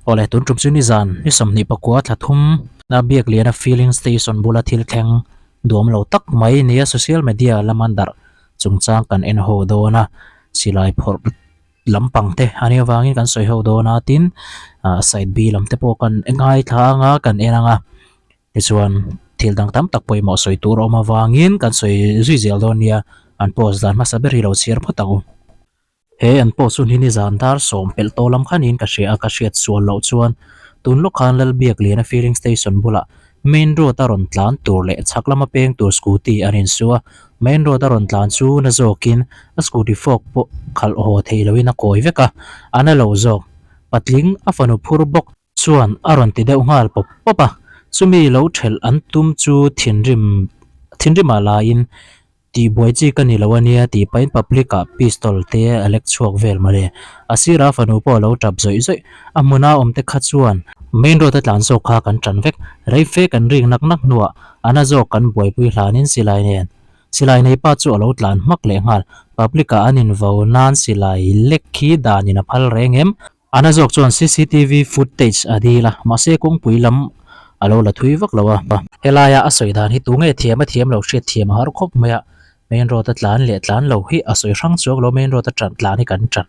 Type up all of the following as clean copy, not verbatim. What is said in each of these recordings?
Awle, tun tum chu nizan ni 24 thla thum a Biakliana filling station bula thil thleng duam lo tak mai nia social media lama darh chungchang kan en ho dawn a, silai phawrh lampang te a nih avangin kan sawi ho dawn a, tin ah side B lam te pawh kan ngaithla anga kan en anga tichuan thil dang tam tak pawimawh sawi tur a awm avangin kan sawi zui zel dawn nia, an post dan hmasa ber hi lo chhiar phawt ang u. He an post hun hi nizan dar sawm pelh tawh lam khanin ka hria a, ka hriat sual loh chuan tun lawk khan Lalbiakliana filling station bulah main road a rawn tlan tur leh chhak lama peng tur scooty an insu a, main road a rawn tlan chu na zawkin a scooty fork pawh khalh haw theih lohin a kawi vek a, a na lo zawk. Patling a fanu phur bawk chuan a rawn ti deuh nghal pawp pawp a, chumi lo thelh an tum chu thinrim thinrimah laiin Tihbuai chi ka ni lo a nia tih pahin public ah pistol te a lek chhuak vel mawle. A sirah fanu pawh a lo tap zawih zawih. A hmuna awm te kha chuan main road a tlan zawk kha kan tan vek. Rei fe kan rik nak nak hnuah a na zawk kan buaipui hlanin silai nen silai nei pa chu a lo tlan hmak leh nghal. Public ah an invo nan silai lek khi danin a phal reng em? A na zawk chuan cctv footage a dil a, mahse kawngpui lam a lo la thui vak lo a. Helaia a sawi dan hi tunge thiam a thiam lo hriat thiam a har khawp mai a, main road a tlan leh tlan lo hi a sawi hrang chuang lo, main road a tan tlan hi kan tan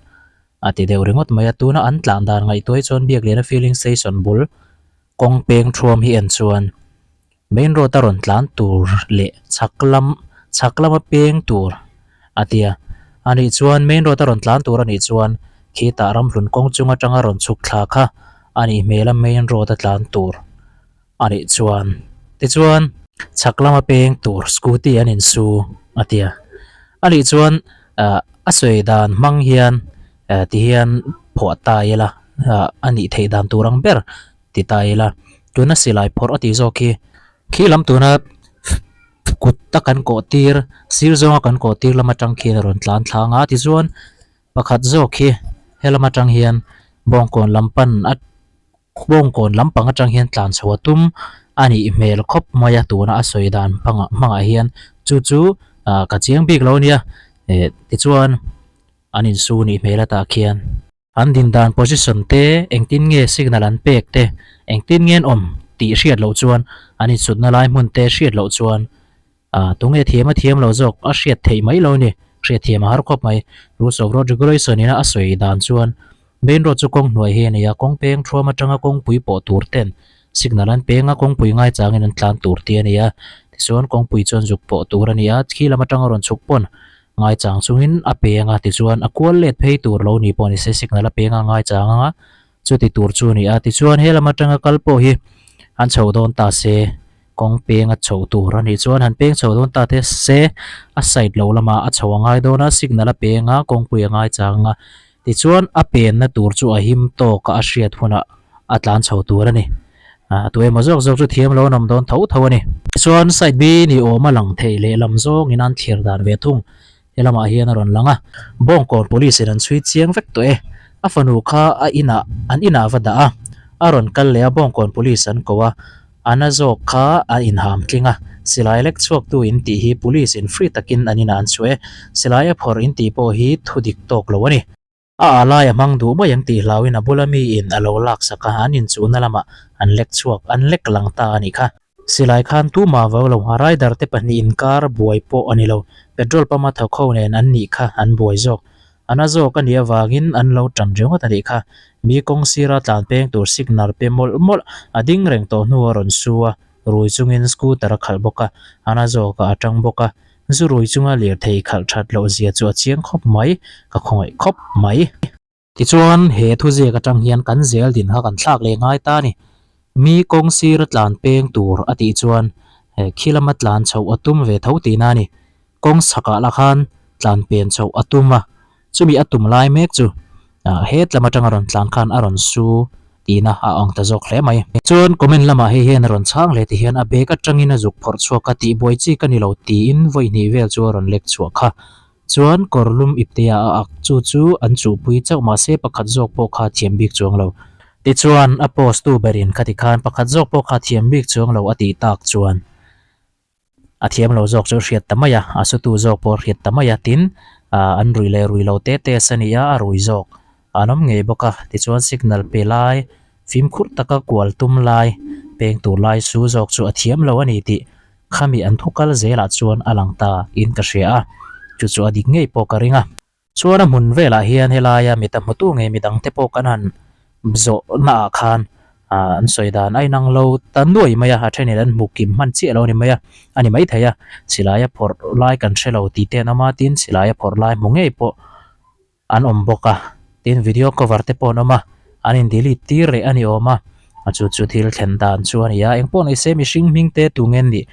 a ti deuh ringawt mai a, tuna an tlan dan ngaihtuah hi chuan Biakliana filling station bul kawng peng thuam hi en chuan Main road a rawn tlan tur leh chhak lam chhak lama peng tur a ti a, a nih chuan main road a rawn tlan tur a nih chuan khitah ramhlun kawng chung atanga rawn chhuk thla kha a nih hmel a main road a tlan tur a nih chuan tichuan chhak lama peng tur scooty an insu a ti a, a nih chuan ah a sawi dan hmang hian eh tihian phuah ta ila ah a nih theih dan tur ang ber. Ti ta ila, tuna silai phawrh a tih zawk hi khi lam tuna kut a kan kawh tir sir zawnga kan kawh tir lam atang khian a rawn tlan thlang a tichuan pakhat zawk hi helam atang hian bawngkawn lam pan a bawngkawn lampang atang hian tlan chho a tum a nih hmel khawp mai a tuna a sawi dan hmangah hmangah hian chu chu ah ka chiang bik lo a nia eh tichuan an insu nih hmel a tah khian. An din dan position te, engtin nge signal an pek te, engtin nge an awm tih hriat loh chuan an insutna lai hmun te hriat loh chuan ah tunge thiam a thiam lo zawk a hriat theih mai lo a ni. Hriat thiam a har khawp mai. Rules of Road Regulation ina a sawi dan chuan main road chu kawng hnuai hi a ni a, kawng peng thuam atanga kawngpui pawh tur ten signal an peng a, kawngpui ngaichangin an tlan tur tih a ni a. Tichuan kawngpui chuan zuk pawh tur a ni a, khi lam atanga rawn chhuk pawn Ngaichang chungin a peng a, tichuan a kual let phei tur lo ni pawh ni se signal a peng a ngaichang anga chuti tur chu a ni a, tichuan he lam atanga kal pawh hi an chho dawn ta se, kawng peng a chho tur a nih chuan han peng chho dawn ta te se a side lo lamah a chho a ngai dawn a, signal a peng a kawngpui a ngaichang anga Tichuan a penna tur chu a him tawk a a hriat hunah a tlan chho tur a ni. Ah tu emaw zawk zawk chu thiam lo an awm dawn tho tho a ni. Tichuan side B ni awm a lang theih leh lam zawngin an thlir dan ve thung. He lamah hian a rawn lang a. Bawngkawn police in an chhui chiang vek tawh e. A fanu kha a inah an inah va dah a. A rawn kal leh a Bawngkawn police an ko a. A na zawk kha a inham tling a. Silai lek chhuaktu in tih hi police in free takin an inah an chhuah e. Silai a phawrh in tih pawh hi thu dik tawk lo a ni. A ah lai a hmang duh mai ang tih hlauhin a bula miin a lo laksak a, an inchuhna lamah an lek chhuak, an lek lang ta a nih kha. Silai khan tumah vau lo, a rider te pahnih inkar buai pawh a ni lo. Petrol pump a thawk ho nen an nih kha an buai zawk. A na zawk a nih avangin an lo tan ringawt a nih kha. Mi kawng sira tlan peng tur signal pe mawlh mawlh a ding reng tawh hnu a rawn su a, rui chungin scooter a khalh bawk a, a na zawkah a tang bawk a. Zu rui chunga lirthei khalh that loh zia chu a chiang khawp mai, ka khawngaih khawp mai. Tichuan, he thuziak atang hian kan zel din kha kan thlak leh ngai ta a ni. Mi kawng sira tlan peng tur a tih chuan khi lama tlan chhoh a tum ve tho tihna a ni. Kawng chhakah lah khan tlan pen chhoh a tum a, chumi a tum lai mek chu het lam atanga rawn tlan khan a rawn su tihna a ang ta zawk hle mai. Chuan comment lamah hei hian a rawn chhang hle ti hian a bag atangin a zuk phawrh chhuak a, tihbuai chi ka ni lo tiin vawi hnih vel chu a rawn lek chhuah kha. Chuan kawr lum iptea a ak chu chu an chuhpui chauh mahse pakhat zawk pawh kha thiam bik chuang lo. Tichuan a post tu berin khati khan pakhat zawk pawh kha thiam bik chuang lo a tih tak chuan a thiam lo zawk chu hriat ta mai a, a sutu zawk pawh hriat ta mai a tin ah an rui leh rui lo te test a ni a, a rui zawk an awm ngei bawk a tichuan signal pe lai. Fimkhur taka kual tum lai, peng tur lai su zawk chu a thiam lo a ni tih khami an thu kal zelah chuan a lang ta in ka hria a, chu chu a dik ngei pawh ka ring a. Chuan a hmun velah hian helaia mi ta hmutu ngei midang te pawh kan han zawh naah khan an sawi dan a inang lo ta nuai mai a, a thenin an hmu kim hman chiah lo a ni mai a, a ni maithei a, silai a phawrh lai kan hre lo tih te an awm a, tin silai a phawrh lai hmu ngei pawh an awm bawk a, tin video cover te pawh an awm a, an in delete tir reh a ni awm a, a chu chu thil thlen dan chu a ni a, engpawh ni se mihring hming te tu nge an nih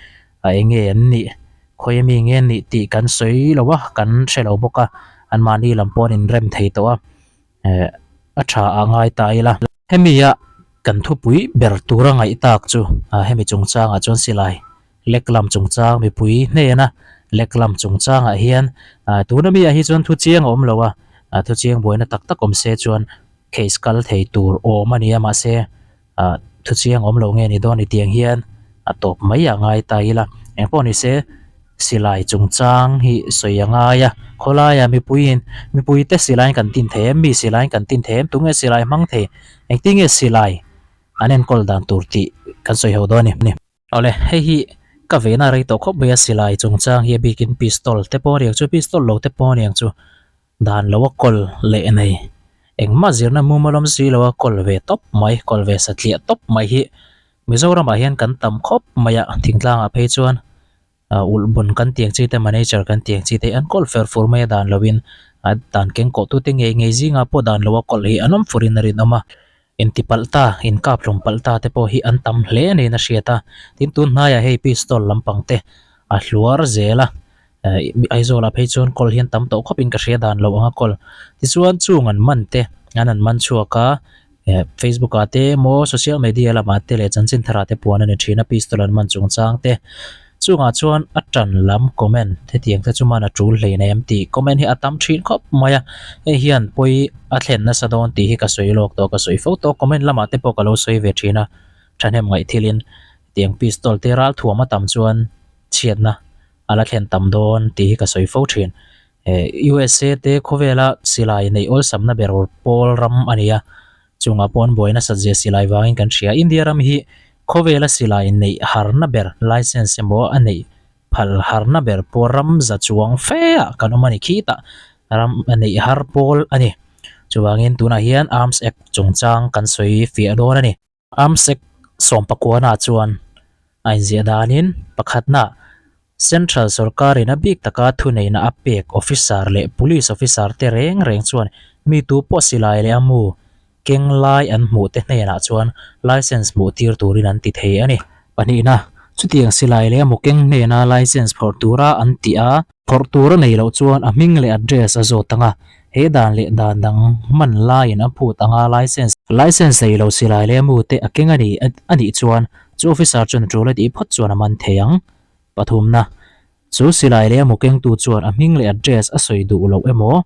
a eng nge an nih khawi ami nge an nih tih kan sawi lo a, kan hre lo bawk a, anmahni lam pawh an inrem thei tawh a, eh a tha ah ngai ta ila. Hemi a kan thupui ber tura ngaih tak chu hemi chungchangah chuan silai Lek lam chungchang mipui hnena lek lam chungchangah hian tuna mi ah hi chuan thu chiang a awm lo a, thu chiang buaina tak tak awm se chuan case kal thei tur awm a ni a mahse thu chiang awm lo nge ni dawn ni tiang hian a tawp mai a ngai ta ila engpawh ni se silai chungchang hi sawi a ngai a khawlaia mipuiin mipuite silaiin kan tin thei em mi silaiin kan tin thei em tunge silai hmang thei engtinge silai an enkawl dan tur tih kan sawi ho dawn a ni. Awle, hei hi ka vehna rei tawh khawp mai a, silai chungchang hi a bikin pistol te pawh a ni ang chu, pistol lo te pawh a ni ang chu, dan lo a kawl leh nei, engmah zirna mumal awm si lo a kawl ve tawp mai, kawl ve satliah tawp mai hi Mizoramah hian kan tam khawp mai a, thingtlangah phei chuan Ulh bun kan tiang chi te manager kan tiang chi te an kawl fer fur mai a dan lo in a dan keng kawh tu te ngei ngei zingah pawh dan lo a kawlh hi an awm fur in a rinawm a inti palh ta in kap hlum palh ta te pawh hi an tam hle a niin a hriat a tin tun hnaiah hei pistol lampang te a hluar zel a Aizawl ah phei chuan kawl hi an tam tawh khawp in ka hria dan lo ang a kawl tichuan chung an man te an an man chhuak a. Facebook ah te emaw social media lamah te leh chanchin tharah te puan a ni thin a pistol an man chungchang te chungah chuan a tan lam comment hetiang te chu man a tul hlei nei em tih comment hi a tam thin khawp mai a hei hian pawi a thlen nasa dawn tih hi ka sawi lawk tawh ka sawi fo tawh comment lamah te pawh ka lo sawi ve thin a thahnem ngaih thilin hetiang pistol te ral thuam a tam chuan chhiatna a la thlen tam dawn tih hi ka sawi fo thin. USA te khawvela silai neih awlsamna ber pawl ram a ni a, chungah pawh an buai nasat zia silai vangin kan hria. India ram hi khawvela silai neih harna ber license emaw a neih phal harna ber pawl ram za chuang fe ah kan awm a ni khitah ram neih har pawl a ni. Chuvangin tunah hian Arms Act chungchang kan sawi fiah dawn a ni. Arms Act sawmpakuana chuan a inziah danin pakhatna Central sorkarin a bik taka thuneihna a pek officer leh police officer te reng reng chuan mi tu pawh silai leh a mu keng lai an hmuh te hnenah chuan license hmuh tir turin an ti thei a ni. Pahnihna, chutiang silai leh a mu keng hnena license phawrh tura an tih a, Phawrh tur a nei loh chuan a hming leh address a zawt ang a, he dan leh dan dang hman laiin a phut ang a, license. License nei lo silai leh a mu te a keng a ni a nih chuan chu officer chuan a tul a tih phawt chuan a man thei ang. Pathumna, Chu silai leh a mu kengtu chuan a hming leh address a sawi duh loh emaw,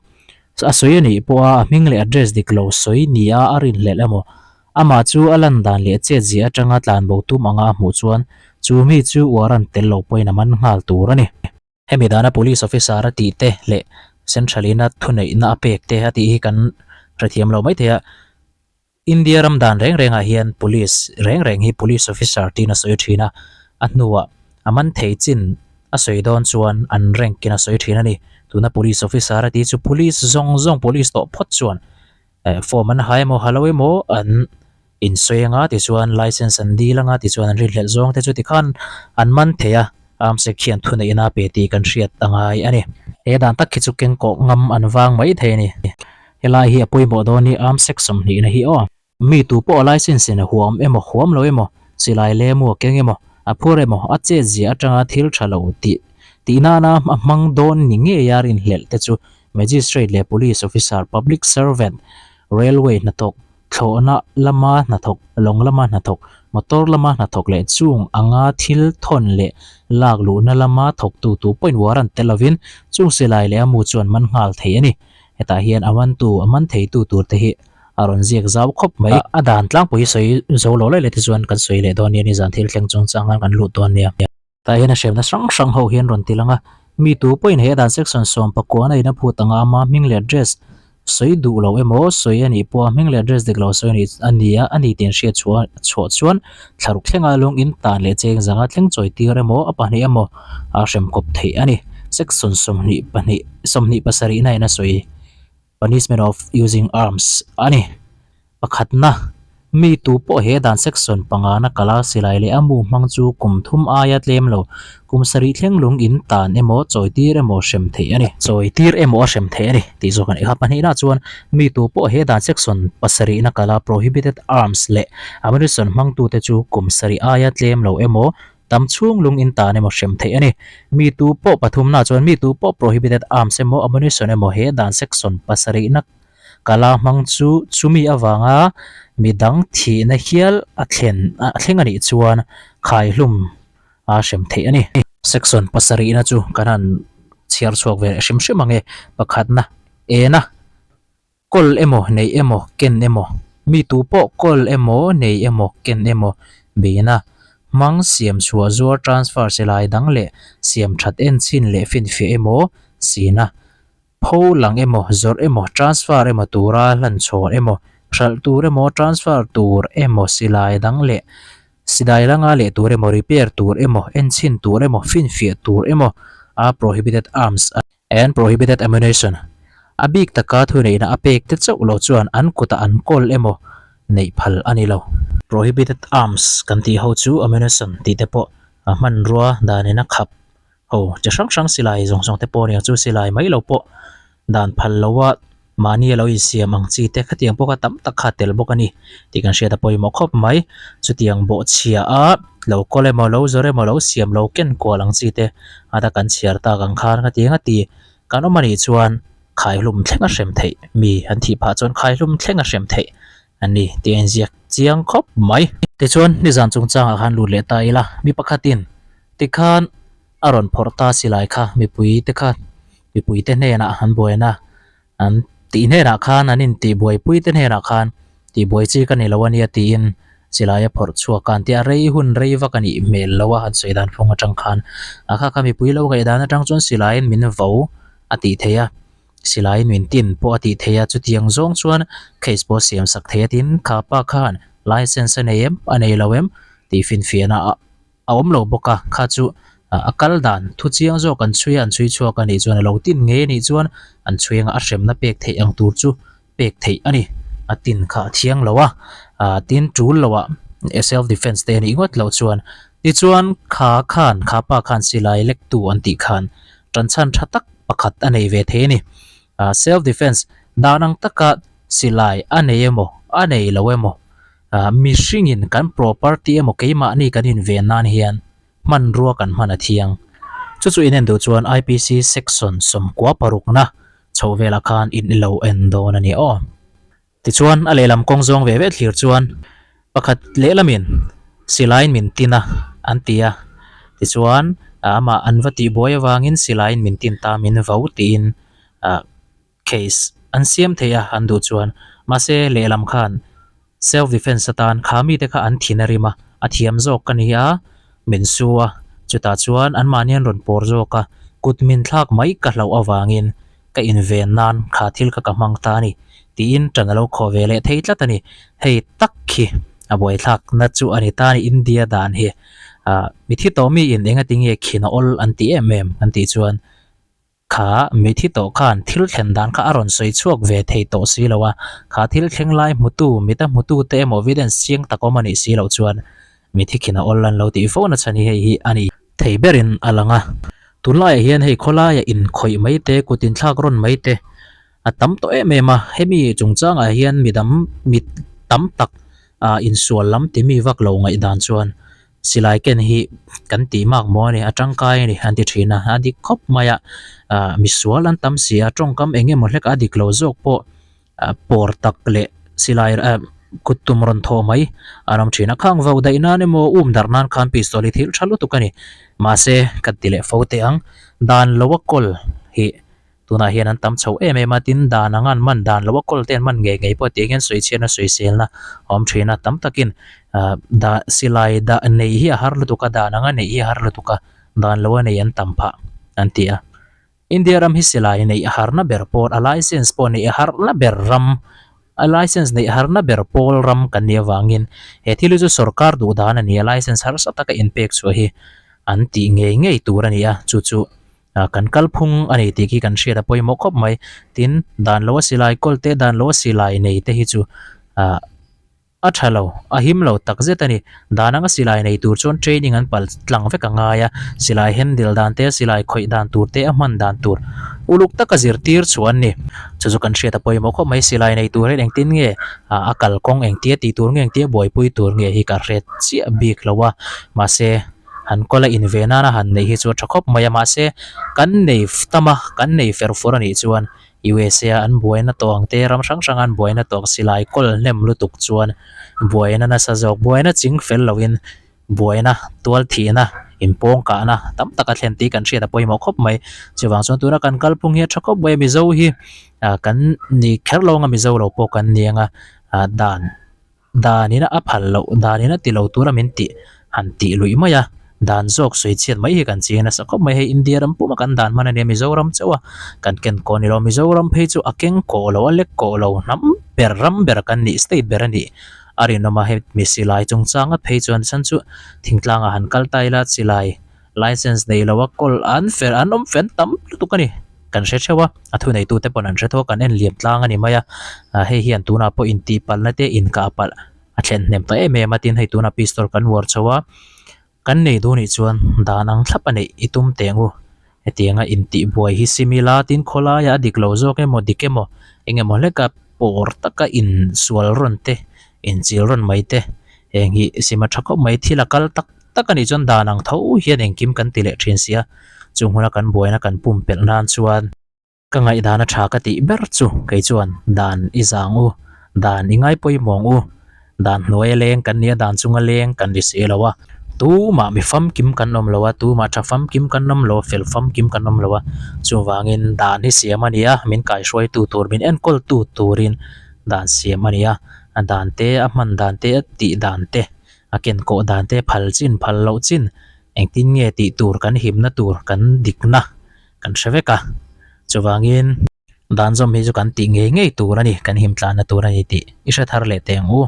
a sawi a nih pawha a hming leh address dik lo sawi nia a rinhlelh emaw, amah chu a lan dan leh chetzia atanga tlanbo tum anga a hmuh chuan chu mi chu warrant tel lo pawhin a man nghal tur a ni. Hemi dana police officer a tih te leh central ina thuneihna a pek te a tih hi kan hrethiam lo maithei a. India ram dan reng rengah hian police reng reng hi police officer tiin a sawi thin a, a hnuah a man thei chin a sawi dawn chuan an rank in a sawi thin a ni. Tuna police officer a tih chu police zawng zawng police tawh phawt chuan Form an ha emaw ha lo emaw an insawi anga tichuan license an dil anga tichuan an rinhlelh zawng te chu tikhan an man thei a, arms act hian thuneihna a pe tih kan hriat a ngai a ni. He dan tak khi chu kengkawh ngam an vang mai thei a ni. Helai hi a pawimawh dawn hi arms act sawmhnihna hi aw. Mi tu pawh license in a huam emaw huam lo emaw, silai lemu a keng emaw, a phur emaw, a chet zia atanga thil tha lo tih tih nana a hmang dawn ni ngeia rinhlelh te chu Magistrate leh Police Officer, Public Servant, Railway hnathawk, thlawhna lama hnathawk, lawng lama hnathawk, motor lama hnathawk leh chung anga thil thawn leh lak luhna lama thawktu tu pawhin warrant tel lovin chung silai leh a mu chuan man nghal thei a ni. Hetah hian a mantu, a man theitu tur te hi a rawn ziak zau khawp mai. A dan tlangpui sawi zo lo lai leh te chuan kan sawi leh dawn nia, nizan thil thleng chungchang khan kan lut dawn nia. Tah hian a hremna hrang hrang ho hian rawn ti lang a, mi tu pawhin he dan section sawm pakuana in a phut anga ama hming leh address Sawi duh lo emaw, sawi a nih pawha hming leh address dik lo sawi a nih a ni a, a ni tih an hriat chhuah chhuah chuan thlaruk thlenga lung in tan leh cheng zanga thleng chawi tir emaw, a pahnih emaw a hrem kawp theih a ni. Section 22 27 na in a sawi Punishment of Using Arms a ni. Pakhatna, mi tu pawh he dan section pangana kala silai leh a mu hmang chu kum thum aia tlem lo, kum sarih thleng lung in tan emaw, chawi tir emaw hrem theih a ni. Chawi tir emaw a hrem theih a ni tih zawk a ni kha. Pahnihna chuan mi tu pawh he dan section pasarihna kala prohibited arms leh ammunition hmangtute chu kum sarih aia tlem lo emaw, tam chhung lung in tan emaw hrem theih a ni. Mi tu pawh pathumna chuan mi tu pawh prohibited arms emaw ammunition emaw he dan section pasarihna Kala hmang chu chumi avanga midang thihna hial a thlen a thleng a nih chuan khaihlum a hrem theih a ni. Section pasarihna chu kan han chhiar chhuak ve leh hrim hrim ang e. Pakhatna, ena kawl emaw nei emaw ken emaw, mi tu pawh kawl emaw nei emaw ken emaw beina hmang siam chhuah zuar transfer silai dang leh siam that enchhin leh finfiah emaw sina Pho lang emaw, zawrh emaw, transfer emaw tura hlan chhawn emaw, hralh tur emaw, transfer tur emaw, silai dang leh sidai langa leh tur emaw, repair tur emaw, enchhin tur emaw, finfiah tur emaw a prohibited arms and prohibited ammunition a bik taka thuneihna a pek te chauh lo chuan an kutah an kawl emaw neih phal a ni lo. Prohibited arms kan tih ho chu ammunition tih te pawh a hmanrua danin a khap Ho, chi hrang hrang silai zawng zawng te pawh ania chu silai mai lo pawh dan phal lo a mahni a lo insiam ang chi te khatiang pawh kha tam tak kha a tel bawk a ni tih kan hriat a pawimawh khawp mai. Chutiang bawhchhia a lo kawl emaw lo zawr emaw lo siam lo ken kual ang chi te a ta kan chhiar tak ang khan khatiang a ti kan awm a nih chuan khaihlum thleng a hrem theih mi an thih phah chuan khaihlum thleng a hrem theih a ni tih a inziak chiang khawp mai. Tichuan nizan chungchangah khan lut leh ta ila mi pakhatin Tikhan a rawn phawrh ta silai kha mipui te kha mipui te hnenah an buaina an tih hnenah khan an intih buaipui te hnenah khan tihbuai chi ka ni lo a nia tiin silai a phawrh chhuak a an tia rei hun rei vak a nih hmel lo a an sawi dan phung atang khan a kha kha mipui lo ngaih dan atang chuan silaiin min vo a tih theih a silaiin min tin pawh a tih theih a chutiang zawng chuan case pawh a siam sak thei a tin kha pa khan license a nei em a nei lo em tih finfiahna a. a awm lo bawk a, kha chu a kal dan thu chiang zawk an chhui a, an chhui chhuak a nih chuan a lo tin ngei a nih chuan an chhui anga a hremna pek theih ang tur chu pek theih a ni. A tin kha a thiang lo a, tin tul lo ah self defence te a nih ngawt loh chuan tichuan kha khan kha pa khan silai lek tu an tih khan tan chhan tha tak pakhat a nei ve thei a ni. Self defence dan ang taka silai a nei emaw a nei lo emaw Mihringin kan property emaw keimahni kan inven nan hian hmanrua kan hman a thiang. Chu chu inen duh chuan IPC section 16 na chhoh velah khan in lo en dawn a ni aw. Tichuan a lehlam kawng zawng ve ve thlir chuan pakhat lehlamin silaiin min tin a an ti a. Tichuan amah an va tihbuai avangin silaiin min tin ta min vo tiin case an siam thei a an duh chuan mahse lehlam khan self defence atan kha mite kha an thin a rim a a thiam zawk ka ni a min su a chutah chuan anmahni an rawn pawr zawk a kut min thlak mai ka hlauh avangin ka inven nan kha thil kha ka hmang ta a ni tiin tan a lo khawh ve leh thei tlat a ni hei tak khi a buaithlak na chu a ni ta a ni India dan hi ah mithi tawh mi in engatinge khin a awl an ti em em an tih chuan. Kha mithi tawh khan thil thlen dan kha a rawn sawi chhuak ve thei tawh si lo a, kha thil thleng lai hmutu, mita hmutu te emaw evidence chiang tak awm a nih si loh chuan mithi khin a awl an lo tih fo na chhan hi hei hi a ni thei berin a lang a. Tunlaiah hian hei khawlaia inkhawih mai te, kut inthlak rawn mai te a tam tawh em em a, hemi chungchangah hian midang mit tam tak ah insual lam ti mi vak lo ngaihdan chuan Silai ken hi kan tih mak maw a ni, a tangkai a ni an ti thin a, a dik khawp mai a, ah misual an tam si a, tawngkam eng emaw hlek a dik lo zawk pawh ah pawr tak leh silai ah kut tum rawn thawh mai an awm thin a, khang vau daih nan emaw um darh nan khan pistol hi thil tha lutuk a ni, mahse kan ti leh fo teh ang, dan lo a kawl hi. Tunah hian an tam chho em em a, tin dan anga an man dan lo a kawl te an man ngei ngei pawh tih hian sawi chhiatna sawi selna a awm thin a, tam takin ah dah silai dah neih hi a har lutuk a, dan anga neih hi a har lutuk a, dan lo a nei an tam phah an ti a. India ram hi silai neih harna ber pawl, a license pawh neih harna ber ram, a license neih harna ber pawl ram kan nih avangin he thil hi chu sorkar duh dan a ni a, license harsa taka inpek chhuah hi an tih ngei ngei tur a ni a, chu chu kan kalphung a ni tih khi kan hriat a pawimawh khawp mai. Tin, dan lo a silai kawl te, dan lo a silai nei te hi chu ah. A tha lo, a him lo tak zet a ni. Dan anga silai nei tur chuan training an pal tlang vek a ngai a, silai handle dan te, silai khawih dan tur te, a hman dan tur uluk taka zirtir chu an ni. Chu chu kan hriat a pawimawh khawp mai, silai nei tur hian engtin nge a kalkawng engtia tih tur nge engtia buaipui tur nge hi ka hre chiah bik lo a, mahse han kawl a inve nana han neih hi chu a tha khawp mai a, mahse kan nei tam a, kan nei fer fur a nih chuan USA a an buaina tawh ang te, ram hrang hranga an buaina tawh ang silai kawl hnem lutuk chuan buaina nasa zawk, buaina ching fel loin buaina tual thihna, inpawng kahna tam tak a thlen tih kan hriat a pawimawh khawp mai. Chuvang chuan tuna kan kalphung hi a tha khawp mai a, Mizo hi kan ni kher lo anga Mizo lo pawh kan ni anga dan. Danin a phal loh, danin a ti lo tura min tih han tih luih mai a, dan zawk sawi chhiat mai hi kan ching nasa khawp mai. Hei India ram puma kan dan hman a nia, Mizoram chauh a kan ken kawh a ni lo. Mizoram phei chu a keng kawh lo, a lek kawh lo, hnam ber, ram ber kan nih, state ber a nih a rinawm a. Hei mi silai chungchang a phei chuan chhan chu thingtlangah han kal ta ila silai license nei lo a kawl an fer an awm fel tam lutuk a ni. Kan hre theuh a, a thuneitute pawn an hre tho a, kan en liam tlang a ni mai a. Ah hei hian tunah pawh intihpalhna te inkah palh a thlen hnem ta em em a, tin hei tunah pistol kan uar chho a, kan nei duh nih chuan dan ang thlap a neih i tum teh ang u. Hetianga intihbuai hi sim ila tin khawlaiah a dik lo zawk emaw dik emaw eng emaw hleka pawr taka insual rawn te inchil rawn mai te heng hi sim a tha khawp mai thil a kal tak tak a nih chuan dan ang tho hian engkim kan ti leh thin sia chung huna kan buaina kan pumpelh nan chuan ka ngaihdan a tha ka tih ber chu kei chuan dan i zang u dan i ngai pawimawh ang u dan hnuai a leng kan nia dan chunga leng kan ri si lo a tumah mi famkim kan awm lo a tumah tha famkim kan awm lo a fel famkim kan awm lo a chuvangin dan hi siam a ni a min kaihruaitu tur min enkawl tu turin dan siam a ni a a dan te a hman dan te a tih dan te. A ken kawh dan te phal chin phal loh chin engtin nge tih tur kan himna tur kan dikna kan hre vek a, chuvangin dan zawm hi chu kan tih ngei ngei tur a ni, kan him tlanna tur a ni tih i hre thar leh teh ang u.